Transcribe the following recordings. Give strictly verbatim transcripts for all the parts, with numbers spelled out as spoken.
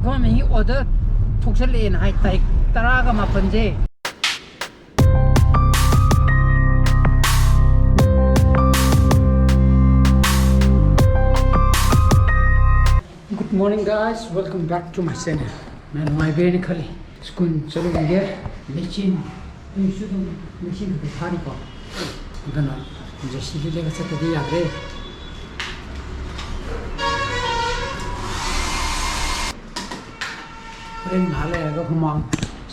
ꯒꯣꯔꯃꯦꯟꯒꯤ ꯑꯣꯔꯗꯔ ꯊꯣꯛꯆꯜꯂꯛꯑꯦꯅ ꯍꯥꯏ, ꯇꯥꯔꯤꯛ ꯇꯔꯥꯒ ꯃꯥꯄꯟꯁꯦ꯫ Good morning, guys, welcome back to my channel. ꯃꯌꯥꯝ ꯅꯨꯡꯉꯥꯏꯕꯤꯔꯦꯅ ꯈꯜꯂꯤ꯫ ꯁ꯭ꯀꯨꯜ ꯆꯠꯂꯨꯈꯤꯒꯦ꯫ ꯃꯦꯆꯤꯟ, ꯑꯌꯨꯛꯁꯨ ꯑꯗꯨꯝ ꯃꯦꯆꯤꯟ ꯈꯛꯇ ꯊꯥꯔꯤꯀꯣ꯫ ꯑꯗꯨꯅ ꯖꯔꯁꯤꯗꯨ ꯂꯤꯠꯂꯒ ꯆꯠꯇꯗꯤ ꯌꯥꯗ꯭ꯔꯦ꯫ ꯍꯣꯔꯦꯟ ꯉꯥꯏꯍꯥꯛ ꯂꯩꯔꯒ ꯍꯨꯃꯥꯡ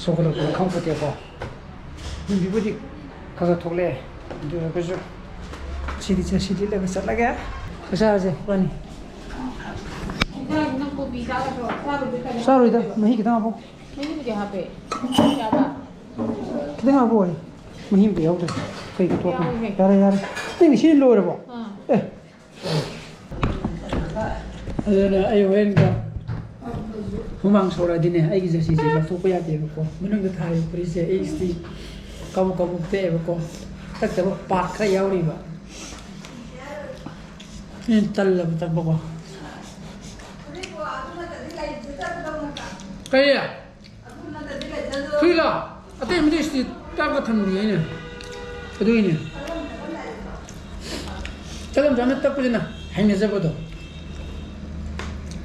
ꯁꯧꯒꯠꯂꯛꯄꯗ ꯈꯪꯄꯣꯠꯇꯦꯀꯣ꯫ ꯍꯧꯖꯤꯛꯄꯨꯗꯤ ꯈꯔ ꯈꯔ ꯊꯣꯛꯂꯛꯑꯦ꯫ ꯑꯗꯨ ꯑꯣꯏꯔꯒꯁꯨ ꯁꯤꯗꯤ ꯆꯠ-, ꯁꯤꯗꯤ ꯂꯤꯠꯂꯒ ꯆꯠꯂꯒꯦ꯫ ꯆꯥꯛ ꯆꯥꯔꯁꯦ ꯏꯕꯥꯅꯤ꯫ ꯅꯪ ꯀꯣꯕꯤ ꯆꯥꯒꯗ꯭ꯔꯣ? ꯆꯥꯔꯣꯏꯗ꯭ꯔꯣ? ꯆꯥꯔꯣꯏꯗ, ꯃꯍꯤ ꯈꯤꯇꯪ ꯍꯥꯞꯄꯣ꯫ ꯃꯍꯤꯕꯨꯗꯤ ꯍꯥꯞꯄꯦ꯫ ꯆꯥꯕ꯫ ꯈꯤꯇꯪ ꯍꯥꯞꯄꯣ꯫ ꯃꯍꯤ ꯑꯝꯇ ꯌꯥꯎꯗ꯭ꯔꯦ꯫ ꯀꯩꯒꯤ ꯇꯣꯛꯄꯅꯣ? ꯌꯥꯎꯋꯦ꯫ ꯌꯥꯔꯦ, ꯌꯥꯔꯦ꯫ ꯅꯪꯒꯤ ꯁꯤ ꯂꯣꯏꯔꯕꯣ? ꯑꯥ꯫ ꯑꯦ꯫ ꯑꯗꯨꯅ ꯑꯩ ꯍꯣꯔꯦꯟꯒ ꯍꯨꯃꯥꯡ ꯁꯧꯔꯛꯑꯗꯤꯅꯦ, ꯑꯩꯒꯤ ꯖꯔꯁꯤꯁꯦ ꯂꯧꯊꯣꯛꯄ ꯌꯥꯗꯦꯕꯀꯣ꯫ ꯃꯅꯨꯡꯗ ꯊꯥꯔꯤꯕ ꯐꯨꯔꯤꯠꯁꯦ ꯑꯩꯁꯤꯗꯤ ꯀꯕꯨꯛ ꯀꯕꯨꯛ ꯇꯛꯑꯦꯕꯀꯣ꯫ ꯇꯛꯇꯕ ꯄꯥꯔꯠ ꯈꯔ ꯌꯥꯎꯔꯤꯕ꯫ ꯑꯩꯅ ꯇꯜꯂꯕ ꯇꯛꯄꯀꯣ꯫ ꯀꯔꯤ? ꯐꯨꯔꯤꯠꯂꯣ? ꯑꯇꯩ ꯑꯃꯗꯤ ꯏꯁꯇꯤ ꯇꯛꯑꯒ ꯊꯝꯃꯤꯅꯦ ꯑꯩꯅ꯫ ꯑꯗꯨꯏꯅꯦ꯫ ꯆꯠꯂꯝ ꯆꯠꯂꯝ ꯇꯛꯄꯁꯤꯅ ꯍꯩꯅꯖꯕꯗꯣ꯫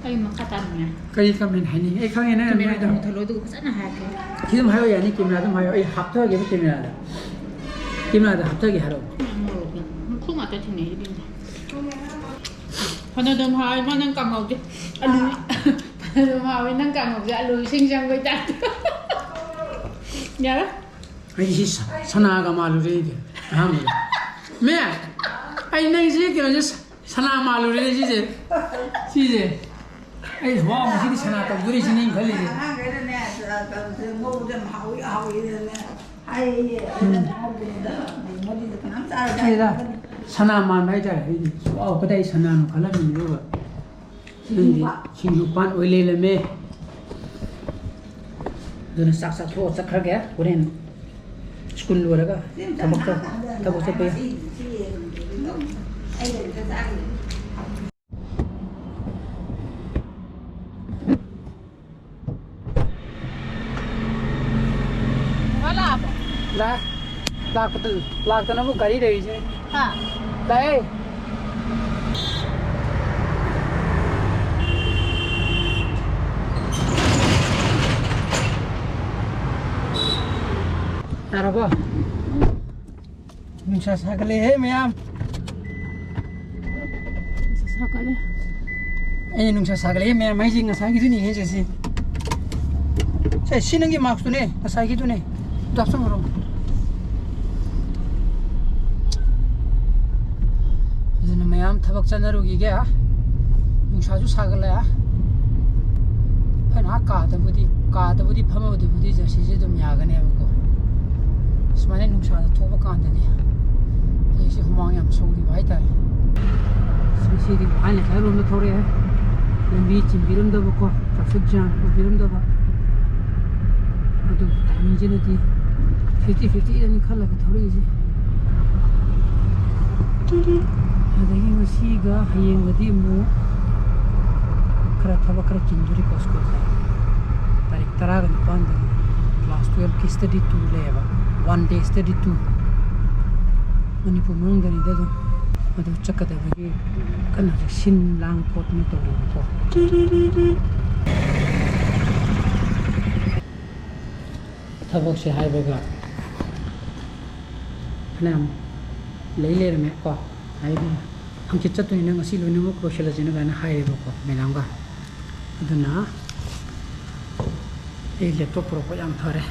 ꯑꯩ ꯃꯈꯥ ꯇꯥꯅꯤꯡꯉꯦ꯫ ꯀꯔꯤ ꯀꯃꯦꯟ ꯍꯥꯏꯅꯤꯡꯉꯤ? ꯑꯩ ꯈꯪꯉꯦ ꯅꯪ ꯀꯦꯃꯦꯔꯥꯗ ꯃꯨꯊꯠꯂꯣ, ꯑꯗꯨꯒ ꯐꯖꯅ ꯍꯥꯏꯔꯛꯀꯦ꯫ ꯁꯤ ꯑꯗꯨꯝ ꯍꯥꯏꯔꯛꯑꯣ, ꯌꯥꯅꯤ꯫ ꯀꯦꯃꯦꯔꯥ ꯑꯗꯨꯝ ꯍꯥꯏꯔꯛꯑꯣ꯫ ꯑꯩ ꯍꯥꯞꯊꯒꯦꯕ ꯀꯦꯃꯦꯔꯥꯗ꯫ ꯀꯦꯃꯦꯔꯥꯗ ꯍꯥꯞꯊꯒꯦ ꯍꯥꯏꯔꯛꯑꯣ꯫ ꯎꯝ, ꯃꯣꯔꯣꯛꯅ꯫ ꯃꯈꯨ ꯉꯥꯛꯇ ꯊꯦꯡꯅꯩ ꯏꯕꯦꯝꯃ꯫ ꯐꯅꯗꯨꯝ ꯍꯥꯎꯋꯦ, ꯃꯥ ꯅꯪ ꯀꯥꯡꯍꯧꯁꯦ꯫ ꯑꯂꯨ꯫ ꯐꯅꯗꯨꯝ ꯍꯥꯎꯋꯦ, ꯅꯪ ꯀꯥꯡꯍꯧꯁꯦ ꯑꯂꯨ ꯏꯁꯤꯡ ꯆꯪꯕꯩ ꯇꯥꯏꯞꯇ꯫ ꯌꯥꯔꯦ? ꯑꯩ ꯁꯤ ꯁ-, ꯁꯅꯥꯒ ꯃꯥꯜꯂꯨꯔꯦ ꯑꯩꯗꯤ ꯑꯍꯥꯟꯕꯗ꯫ ꯃꯦ, ꯑꯩ ꯅꯪꯁꯤ ꯀꯩꯅꯣꯁꯦ ꯁ-, ꯁꯅꯥ ꯃꯥꯜꯂꯨꯔꯦ ꯁꯤꯁꯦ꯫ ꯁꯤꯁꯦ꯫ ꯑꯩ, "ꯋꯥꯎ, ꯉꯁꯤꯗꯤ ꯁꯅꯥ ꯇꯧꯗꯣꯔꯤ" ꯁꯤꯅꯤ ꯑꯩꯅ ꯈꯜꯂꯤꯁꯦ꯫ ꯑꯉꯥꯡꯈꯩꯅꯅꯦ, ꯉꯧꯕꯁꯦ ꯌꯥꯝ ꯍꯥꯎꯏ, ꯍꯥꯎꯏꯅ ꯍꯥꯏꯌꯦ꯫ ꯑꯩꯅ ꯎꯝ꯫ ꯉꯧꯕꯗꯨꯗ ꯃꯣꯗꯤꯗ ꯀꯅꯥꯝ ꯆꯥꯔꯣꯏ ꯍꯥꯏ꯫ ꯑꯩꯗ ꯁꯅꯥ ꯃꯥꯟꯕ ꯍꯥꯏꯇꯥꯔꯦ꯫ ꯑꯩꯗꯤ, "ꯋꯥꯎ, ꯀꯗꯥꯏ ꯁꯅꯥꯅꯣ?" ꯈꯜꯂꯝꯃꯤꯅꯦ, ꯑꯗꯨꯒ ꯅꯪꯗꯤ ꯁꯤꯡꯖꯨ ꯄꯥꯟ ꯑꯣꯏ ꯂꯩꯔꯝꯃꯦ꯫ ꯑꯗꯨꯅ ꯆꯥꯛ ꯆꯥꯊꯣꯛꯑ ꯆꯠꯈ꯭ꯔꯒꯦ꯫ ꯍꯣꯔꯦꯟ ꯁ꯭ꯀꯨꯜ ꯂꯣꯏꯔꯒ ꯊꯕꯛ ꯆꯠ-, ꯊꯕꯛ ꯆꯠꯄ ꯌꯥꯏ꯫ ꯂꯥꯛ-, ꯂꯥꯛꯄꯗ-, ꯂꯥꯛꯇꯅꯕꯨ ꯒꯥꯔꯤ ꯂꯩꯔꯤꯁꯦ꯫ ꯍꯥ? ꯂꯥꯛꯑꯦ꯫ ꯌꯥꯔꯕꯣ? ꯅꯨꯡꯁꯥ ꯁꯥꯒꯠꯂꯛꯑꯦꯍꯦ ꯃꯌꯥꯝ꯫ ꯅꯨꯡꯁꯥ ꯁꯥꯒꯠꯂꯦ꯫ ꯑꯩ ꯅꯨꯡꯁꯥ ꯁꯥꯒꯠꯂꯛꯑꯦ ꯃꯌꯥꯝ ꯍꯥꯏꯁꯦ ꯉꯁꯥꯏꯒꯤꯗꯨꯅꯤꯍꯦ ꯁꯦ ꯁꯤ꯫ ꯁꯦ, ꯁꯤ ꯅꯪꯒꯤ ꯃꯥꯛꯁꯇꯨꯅꯦ, ꯉꯁꯥꯏꯒꯤꯗꯨꯅꯦ꯫ ꯑꯗꯨ ꯍꯥꯞꯆꯟꯈ꯭ꯔꯣ꯫ ꯑꯗꯨꯅ ꯃꯌꯥꯝ ꯊꯕꯛ ꯆꯠꯅꯔꯨꯈꯤꯒꯦ꯫ ꯅꯨꯡꯁꯥꯁꯨ ꯁꯥꯒꯠꯂꯛꯑꯦ꯫ ꯑꯩꯈꯣꯏꯅ ꯑꯥ ꯀꯥꯗꯕꯨꯗꯤ, ꯀꯥꯗꯕꯨꯗꯤ ꯐꯝꯃꯕꯨꯗꯤ ꯖꯔꯁꯤꯁꯦ ꯑꯗꯨꯝ ꯌꯥꯒꯅꯦꯕꯀꯣ꯫ ꯁꯨꯃꯥꯏꯅ ꯅꯨꯡꯁꯥꯗ ꯊꯣꯛꯄ ꯀꯥꯟꯗꯗꯤ ꯍꯧꯖꯤꯛꯁꯦ ꯍꯨꯃꯥꯡ ꯌꯥꯝ ꯁꯧꯔꯤꯕ ꯍꯥꯏꯇꯥꯔꯦ꯫ ꯉꯁꯤꯗꯤ ꯋꯥꯅ ꯈꯔ ꯂꯣꯝꯗ ꯊꯧꯔꯛꯑꯦ꯫ ꯂꯝꯕꯤ ꯆꯤꯟꯕꯤꯔꯝꯗꯕꯀꯣ, traffic jam ꯑꯣꯏꯕꯤꯔꯝꯗꯕ꯫ ꯑꯗꯨꯕꯨ timingꯁꯤꯅꯗꯤ fifty fiftyꯗꯅꯤ ꯈꯜꯂꯒ ꯊꯧꯔꯛꯏꯁꯦ꯫ ꯑꯗꯒꯤ ꯉꯁꯤꯒ ꯍꯌꯦꯡꯒꯗꯤ ꯑꯃꯨꯛ ꯈꯔ ꯊꯕꯛ ꯈꯔ ꯆꯤꯟꯗꯣꯔꯤꯀꯣ ꯁ꯭ꯀꯨꯜꯁꯦ꯫ ꯇꯥꯔꯤꯛ ꯇꯔꯥꯒ ꯅꯤꯄꯥꯟꯗ class twelveꯀꯤ study tour ꯂꯩꯌꯦꯕ, one day study tour꯫ Manipur ꯃꯅꯨꯡꯗꯅꯤꯗ ꯑꯗꯨꯝ꯫ ꯑꯗꯨ ꯆꯠꯀꯗꯕꯒꯤ ꯀꯟꯅ ꯍꯧꯖꯤꯛ ꯁꯤꯟ ꯂꯥꯡ ꯈꯣꯠꯇꯅ ꯇꯧꯔꯤꯕꯀꯣ꯫ ꯊꯕꯛꯁꯦ ꯍꯥꯏꯕꯒ ꯐꯅꯌꯥꯝ ꯂꯩ ꯂꯩꯔꯝꯃꯦ ꯀꯣ꯫ ꯍꯥꯏꯗꯤ ꯍꯪꯆꯤꯠ ꯆꯠꯇꯣꯏꯅꯤꯅ ꯉꯁꯤ ꯂꯣꯏꯅꯃꯛ ꯂꯣꯏꯁꯤꯜꯂꯁꯦꯅ ꯑꯗꯨꯃꯥꯏꯅ ꯍꯥꯏꯔꯦꯕꯀꯣ ꯃꯦꯗꯥꯝꯒ꯫ ꯑꯗꯨꯅ ꯑꯩ laptop ꯄꯨꯔꯛꯄ ꯌꯥꯝ ꯐꯔꯦ꯫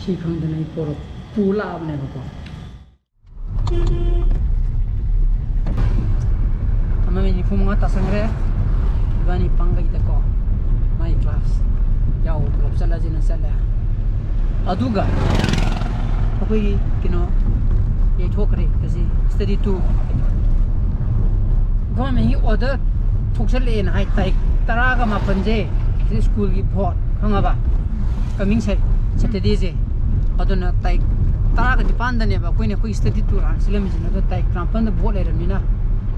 ꯁꯤ ꯈꯪꯗꯅ ꯑꯩ ꯄꯨꯔꯛ-, ꯄꯨ ꯂꯥꯛꯑꯕꯅꯦꯕꯀꯣ꯫ ꯑꯃ ꯃꯤꯅꯤꯠ ꯅꯤꯐꯨ ꯃꯉꯥ ꯇꯥꯁꯟꯈ꯭ꯔꯦ꯫ ꯏꯕꯥꯅꯤ ꯄꯥꯡꯒꯩꯗꯀꯣ ꯃꯥꯏ class ꯌꯥꯎꯕ ꯄꯨꯂꯞ ꯆꯠꯂꯁꯤꯅ ꯆꯠꯂꯦ꯫ ꯑꯗꯨꯒ ꯑꯩꯈꯣꯏꯒꯤ ꯀꯩꯅꯣ ꯌꯩꯊꯣꯛꯈ꯭ꯔꯦ꯫ ꯀꯁꯤ study tour governmentꯀꯤ order ꯊꯣꯛꯆꯜꯂꯛꯑꯦꯅ ꯍꯥꯏ꯫ ꯇꯥꯔꯤꯛ ꯇꯔꯥꯒ ꯃꯥꯄꯟꯁꯦ ꯁꯤ ꯁ꯭ꯀꯨꯜꯒꯤ vote ꯈꯪꯉꯕ? Coming Sa-, Saturdayꯁꯦ꯫ ꯑꯗꯨꯅ ꯇꯥꯔꯤꯛ ꯇꯔꯥꯒ ꯅꯤꯄꯥꯟꯗꯅꯦꯕ ꯑꯩꯈꯣꯏꯅ ꯑꯩꯈꯣꯏꯒꯤ study tour ꯍꯥꯟꯅ ꯁꯤꯜꯂꯝꯃꯤꯁꯤꯅ꯫ ꯑꯗꯣ ꯇꯥꯔꯤꯛ ꯇꯔꯥꯃꯥꯄꯟꯗ vote ꯂꯩꯔꯕꯅꯤꯅ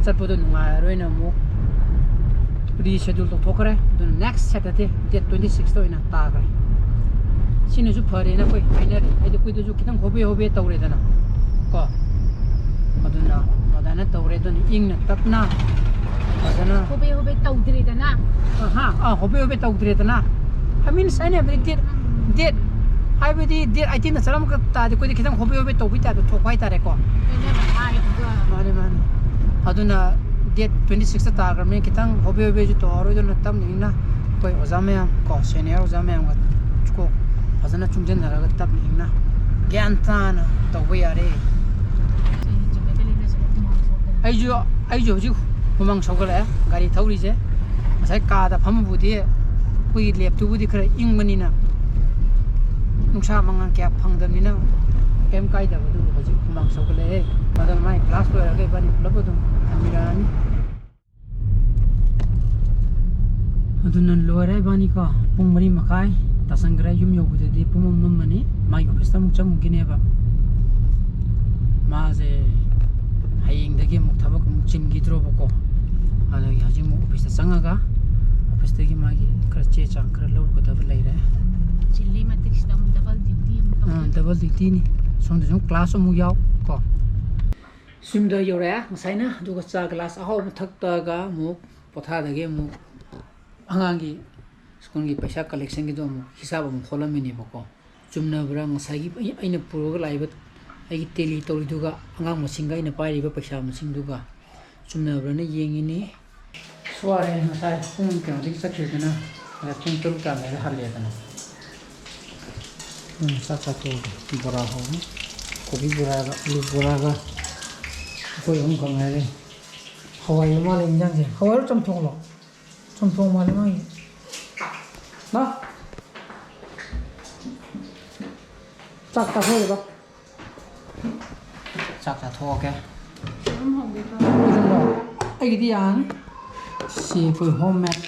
ꯆꯠꯄꯗꯣ ꯅꯨꯡꯉꯥꯏꯔꯔꯣꯏꯅ ꯑꯃꯨꯛ reschedule ꯇꯧꯊꯣꯛꯈ꯭ꯔꯦ꯫ ꯑꯗꯨꯅ next Saturday, date twenty sixꯇ ꯑꯣꯏꯅ ꯇꯥꯈ꯭ꯔꯦ꯫ ꯁꯤꯅꯁꯨ ꯐꯔꯦꯅ ꯑꯩꯈꯣꯏ ꯍꯥꯏꯅꯔꯦ꯫ ꯍꯥꯏꯗꯤ ꯑꯩꯈꯣꯏꯗꯁꯨ ꯈꯤꯇꯪ ꯍꯣꯕꯦ ꯍꯣꯕꯦ ꯇꯧꯔꯦꯗꯅ ꯀꯣ꯫ ꯑꯗꯨꯅ ꯑꯗꯨꯃꯥꯏꯅ ꯇꯧꯔꯦ꯫ ꯑꯗꯨꯅ ꯏꯪꯅ ꯇꯞꯅ ꯐꯖꯅ ꯍꯣꯕꯦ ꯍꯣꯕꯦ ꯇꯧꯗ꯭ꯔꯦꯗꯅ꯫ ꯑꯥ, ꯍꯣꯕꯦ ꯍꯣꯕꯦ ꯇꯧꯗ꯭ꯔꯦꯗꯅ꯫ I mean, ꯑꯩꯅ ꯍꯥꯏꯕꯗꯤ date, date, ꯍꯥꯏꯕꯗꯤ date eighteen ꯗ ꯆꯠꯂꯝꯕ ꯇꯥꯔꯗꯤ ꯑꯩꯈꯣꯏꯗꯤ ꯈꯤꯇꯪ ꯍꯣꯕꯦ ꯍꯣꯕꯦ ꯇꯧꯕꯒꯤ type ꯇ ꯊꯣꯛꯄ ꯍꯥꯏꯇꯥꯔꯦꯀꯣ꯫ ꯃꯥꯅꯦ, ꯃꯥꯅꯦ꯫ ꯑꯗꯨꯅ date twenty six ꯇ ꯇꯥꯈ꯭ꯔꯕꯅꯤꯅ ꯈꯤꯇꯪ ꯍꯣꯕꯦ ꯍꯣꯕꯦꯁꯨ ꯇꯧꯔꯔꯣꯏꯗꯅ ꯇꯞꯅ ꯏꯪꯅ ꯑꯩꯈꯣꯏ ꯑꯣꯖꯥ ꯃꯌꯥꯝ ꯀꯣ, senior ꯑꯣꯖꯥ ꯃꯌꯥꯝꯒ ꯀꯣ ꯐꯖꯅ ꯆꯨꯡꯁꯤꯟꯅꯔꯒ ꯇꯞꯅ ꯏꯪꯅ ꯒ꯭ꯌꯥꯟ ꯇꯥꯅ ꯇꯧꯕ ꯌꯥꯔꯦ꯫ ꯑꯩꯁꯨ, ꯑꯩꯁꯨ ꯍꯧꯖꯤꯛ ꯍꯨꯃꯥꯡ ꯁꯧꯒꯠꯂꯛꯑꯦ ꯒꯥꯔꯤ ꯊꯧꯔꯤꯁꯦ꯫ ꯉꯁꯥꯏ ꯀꯥꯗ ꯐꯝꯃꯕꯨꯗꯤ ꯑꯩꯈꯣꯏꯒꯤ ꯂꯦꯞꯇꯨꯕꯨꯗꯤ ꯈꯔ ꯏꯪꯕꯅꯤꯅ, ꯅꯨꯡꯁꯥ ꯃꯉꯥꯜ ꯀꯌꯥ ꯐꯪꯗꯕꯅꯤꯅ ꯀꯩꯝ ꯀꯥꯏꯗꯕ꯫ ꯑꯗꯨꯕꯨ ꯍꯧꯖꯤꯛ ꯍꯨꯃꯥꯡ ꯁꯧꯒꯠꯂꯛꯑꯦ꯫ ꯑꯗꯣ ꯃꯥꯏ class ꯂꯣꯏꯔꯒ ꯏꯕꯥꯅꯤ ꯄꯨꯂꯞ ꯑꯗꯨꯝ ꯍꯟꯃꯤꯟꯅꯔꯛꯑꯅꯤ꯫ ꯑꯗꯨꯅ ꯂꯣꯏꯔꯦ ꯏꯕꯥꯅꯤꯀꯣ꯫ ꯄꯨꯡ ꯃꯔꯤ ꯃꯈꯥꯏ ꯇꯥꯁꯟꯈ꯭ꯔꯦ꯫ ꯌꯨꯝ ꯌꯧꯕꯗꯗꯤ ꯄꯨꯡ ꯑꯃ ꯃꯝꯃꯅꯤ꯫ ꯃꯥꯒꯤ office ꯇ ꯑꯃꯨꯛ ꯆꯪꯉꯨꯈꯤꯅꯦꯕ꯫ ꯃꯥꯁꯦ ꯍꯌꯦꯡꯗꯒꯤ ꯑꯃꯨꯛ ꯊꯕꯛ ꯑꯃꯨꯛ ꯆꯤꯟꯈꯤꯗ꯭ꯔꯣꯕꯀꯣ꯫ ꯑꯗꯨꯒꯤ ꯍꯧꯖꯤꯛ ꯑꯃꯨꯛ office ꯇ ꯆꯪꯉꯒ office ꯇꯒꯤ ꯃꯥꯒꯤ ꯈꯔ ꯆꯦ ꯆꯥꯡ ꯈꯔ ꯂꯧꯔꯨꯒꯗꯕ ꯂꯩꯔꯦ꯫ ꯆꯤꯜꯂꯤ ꯃꯇꯤꯛꯁꯤꯗ ꯑꯃꯨꯛ double duty ꯑꯃꯨꯛ ꯇꯧꯗꯣꯏꯅꯤ꯫ ꯑꯥ, double duty ꯅꯤ꯫ ꯁꯣꯝꯗꯁꯨ ꯑꯃꯨꯛ class ꯑꯃꯨꯛ ꯌꯥꯎ ꯀꯣ꯫ ꯌꯨꯝꯗ ꯌꯧꯔꯛꯑꯦ ꯉꯁꯥꯏꯅ, ꯑꯗꯨꯒ ꯆꯥ glass ꯑꯍꯥꯎꯕ ꯊꯛꯇꯒ ꯑꯃꯨꯛ ꯄꯣꯊꯥꯗꯒꯤ ꯑꯃꯨꯛ ꯑꯉꯥꯡꯒꯤ school ꯒꯤ ꯄꯩꯁꯥ collection ꯒꯤꯗꯣ ꯑꯃꯨꯛ ꯍꯤꯁꯥꯕ ꯑꯃꯨꯛ ꯍꯣꯠꯂꯝꯃꯤꯅꯦꯕꯀꯣ꯫ ꯆꯨꯝꯅꯕ꯭ꯔꯥ ꯉꯁꯥꯏꯒꯤ ꯑꯩ-, ꯑꯩꯅ ꯄꯨꯔꯒ ꯂꯥꯛꯏꯕ ꯑꯩꯒꯤ tally ꯇꯧꯔꯤꯗꯨꯒ ꯑꯉꯥꯡ ꯃꯁꯤꯡꯒ ꯑꯩꯅ ꯄꯥꯏꯔꯤꯕ ꯄꯩꯁꯥ ꯃꯁꯤꯡꯗꯨꯒ ꯆꯨꯝꯅꯕ꯭ꯔꯥꯅ ꯌꯦꯡꯉꯤꯅꯤ꯫ ꯁ꯭ꯋꯥꯔꯦ ꯉꯁꯥꯏ ꯄꯨꯡ ꯀꯩꯅꯣꯗꯒꯤ ꯆꯠꯈꯤꯕꯗꯨꯅ ꯉꯁꯥꯏ ꯄꯨꯡ ꯇꯔꯨꯛ ꯇꯥꯔꯝꯗꯥꯏꯗ ꯍꯜꯂꯛꯑꯦꯗꯅ꯫ ꯎꯝ, ꯆꯥꯛ ꯆꯥꯊꯣꯛꯑꯒ ꯕꯣꯔꯥ ꯍꯧꯔꯅꯤ꯫ ꯀꯣꯕꯤ ꯕꯣꯔꯥꯒ ꯑꯂꯨ ꯕꯣꯔꯥꯒ ꯑꯩꯈꯣꯏ ꯑꯍꯨꯝꯈꯛ ꯉꯥꯏꯔꯦ꯫ ꯍꯋꯥꯏ ꯃꯥꯜꯂꯦ ꯏꯟꯖꯥꯡꯁꯦ꯫ ꯍꯋꯥꯏꯔꯣ ꯆꯝꯊꯣꯡꯂꯣ? ꯆꯝꯊꯣꯡ ꯃꯥꯜꯂꯦ ꯃꯥꯒꯤ꯫ ꯂꯥ꯫ ꯆꯥꯛ ꯆꯥꯊꯣꯛꯑꯦꯕ꯫ ꯆꯥꯛ ꯆꯥꯊꯣꯛꯑꯒꯦ꯫ ꯌꯦꯔꯨꯝ ꯍꯧꯒꯦ ꯇꯧꯔꯦ꯫ ꯌꯦꯔꯨꯝꯗꯣ ꯑꯩꯒꯤꯗꯤ ꯌꯥꯔꯅꯤ꯫ ꯁꯤ ꯑꯩꯈꯣꯏ home made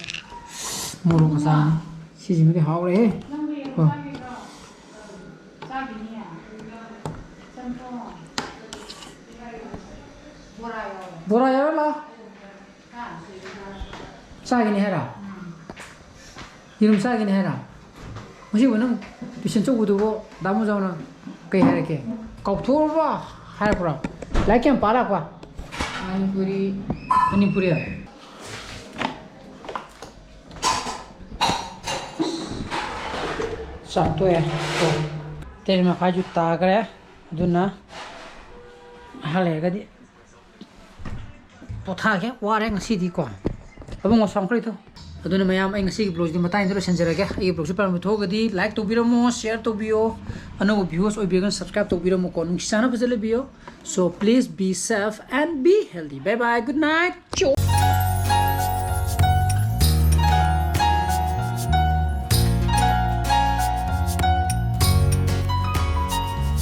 ꯃꯣꯔꯣꯛ ꯑꯆꯥꯔꯅꯤ꯫ ꯁꯤꯁꯤꯃꯗꯤ ꯍꯥꯎꯔꯦꯍꯦ꯫ ꯅꯪꯕꯨ ꯌꯦꯔꯨꯝ ꯍꯣꯏ꯫ ꯆꯥꯈꯤꯅꯤꯌꯦ? ꯆꯥꯈꯤꯅꯤꯌꯦ? ꯆꯝꯊꯣꯡ꯫ ꯕꯣꯔꯥ ꯌꯥꯎꯔꯦ꯫ ꯕꯣꯔꯥ ꯌꯥꯎꯔꯦ ꯂꯥꯎ꯫ ꯍꯥ? ꯆꯥꯈꯤꯅꯤ ꯍꯥꯏꯔꯣ? ꯎꯝ꯫ ꯌꯦꯔꯨꯝ ꯆꯥꯈꯤꯅꯤ ꯍꯥꯏꯔꯣ? ꯉꯁꯤꯕꯨ ꯅꯪ ꯇꯨꯏꯁꯟ ꯆꯠꯄꯗꯨꯕꯨ ꯗꯥ ꯃꯣꯖꯥꯎꯅ ꯀꯩ ꯍꯥꯏꯔꯛꯀꯦ? ꯀꯥꯎꯊꯣꯛꯎꯔꯕ ꯍꯥꯏꯔꯛꯄ꯭ꯔꯣ? ꯂꯥꯏꯔꯤꯛ ꯀꯌꯥꯝ ꯄꯥ ꯂꯥꯛꯄ? ꯃꯅꯤꯄꯨꯔꯤ꯫ ꯃꯅꯤꯄꯨꯔꯤ? ꯆꯥꯛ ꯇꯣꯛꯑꯦ꯫ ꯇꯔꯦꯠ ꯃꯈꯥꯏꯁꯨ ꯇꯥꯈ꯭ꯔꯦ꯫ ꯑꯗꯨꯅ ꯉꯥꯏꯍꯥꯛ ꯂꯩꯔꯒꯗꯤ ꯄꯣꯊꯥꯒꯦ, ꯋꯥꯔꯦ ꯉꯁꯤꯗꯤꯀꯣ꯫ ꯑꯕꯨꯡꯉꯣ, ꯁꯥꯎꯟ ꯈꯔ ꯂꯩꯊꯧ꯫ ꯑꯗꯨꯅ ꯃꯌꯥꯝ, ꯑꯩ ꯉꯁꯤꯒꯤ vlogꯁꯤꯗꯤ ꯃꯇꯥꯡꯁꯤꯗ ꯂꯣꯏꯁꯤꯟꯖꯔꯒꯦ꯫ ꯑꯩꯒꯤ vlogꯁꯤ ꯄꯥꯝꯕ ꯊꯣꯛꯑꯒꯗꯤ like ꯇꯧꯕꯤꯔꯝꯃꯣ, share ꯇꯧꯕꯤꯌꯣ꯫ ꯑꯅꯧꯕ viewers ꯑꯣꯏꯕꯤꯔꯒꯅ subscribe ꯇꯧꯕꯤꯔꯝꯃꯣꯀꯣ꯫ ꯅꯨꯡꯁꯤ ꯆꯥꯟꯅ ꯐꯖꯅ ꯂꯩꯕꯤꯌꯣ꯫ So please be safe and be healthy. Bye bye, good night.